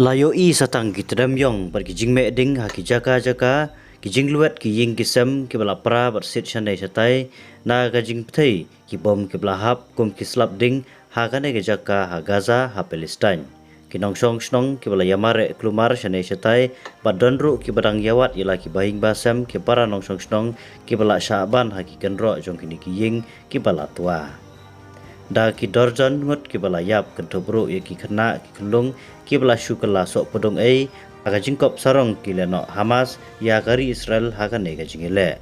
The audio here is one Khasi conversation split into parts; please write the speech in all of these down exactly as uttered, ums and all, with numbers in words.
La ïohi satang ki tdem ïong bad ki jingmeh ding ha ki jaka jaka, ki jinglwet ki ïing ki sem kiba la pra bad sit shane shatai na ka jingpyrthei ki bom kiba la hap kum ki slap ding ha kane ka jaka ha Gaza ha Palestine. Ki nongshong shnong kiba la ïamareh klumar shane shatai bad don ruh kiba dang ïawad ïa la ki bahaïing bahasem ki para nongshong shnong kiba la shah ban ha ki kynroh jong kine ki ïing kiba la twa. Da ki dorjon ngut kiba la ïap, kynthup ruh ïa ki khynnah ki khyllung kiba la shu kylla soh pdeng ei ha ka jingkop sarong ki lehnoh Hamas ïa ka ri Israel ha kane ka jingïaleh.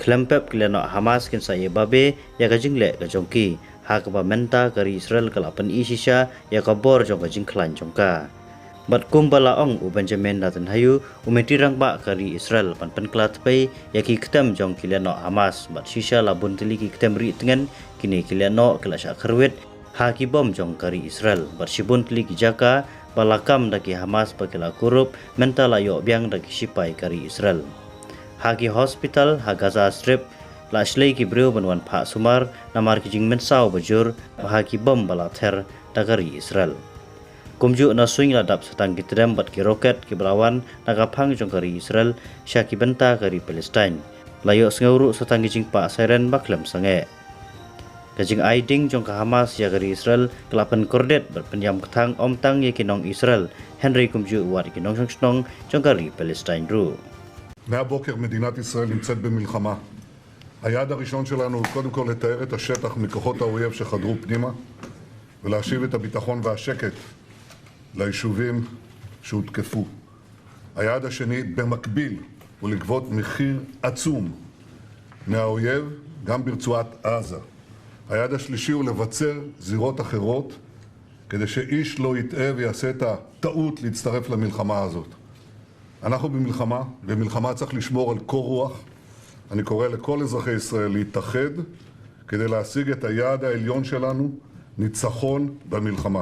Khlem pep ki lehnoh Hamas kin sa ïa babe ïa ka jingleh ka jong ki, ha kaba mynta ka ri Israel ka la pyni shisha ïa ka bor jong ka jingkhlaiñ jong ka. Bad kumba la ong u Benjamin Netanyahu, u myntri rangbah ka ri Israel, ban pynkylla thpei ïa ki ktem jong ki lehnoh Hamas, bad shisha la bun tylli ki ktem rieh tngen kine ki lehnoh ki la shah kyrwit ha ki bom jong ka ri Israel, bad shibun tylli ki jaka ba la kam da ki Hamas ba ki la kurup mynta la ïoh biang da ki shipai ka ri Israel. Ha ki hospital ha Gaza Strip la shlei ki briew ban wan phah sumar namar ki jingmynsaw ba jur ha ki bom ba la ther da ka ri Israel. Kumjuh na suiñ la dap satang ki tdem bad ki roket kiba la wan na ka phang jong ka ri Israel sha ki bynta ka ri Palestine. La ïohsngew ruh satang ki jingpah siren ba khlem sangeh. Ka jingai ding jong ka Hamas ïa ka ri Israel ka la pynkordit bad pynïam kthang ym tang ïa ki nong Israel, hynrei kumjuh wat ki nongshong shnong jong ka ri Palestine ruh. מהבוקר מדינת ישראל נמצאת במלחמה. היעד הראשון שלנו הוא קודם כל לטהר את השטח מכוחות האויב שחדרו פנימה ולהשיב את הביטחון והשקט ליישובים שהותקפו. היעד השני במקביל הוא לגבות מחיר עצום מהאויב גם ברצועת עזה. היעד השלישי הוא לבצר זירות אחרות כדי שאיש לא יטעה ויעשה את הטעות להצטרף למלחמה הזאת. אנחנו במלחמה, במלחמה צריך לשמור על קור רוח. אני קורא לכל אזרחי ישראל להתאחד כדי להשיג את היעד העליון שלנו, ניצחון במלחמה.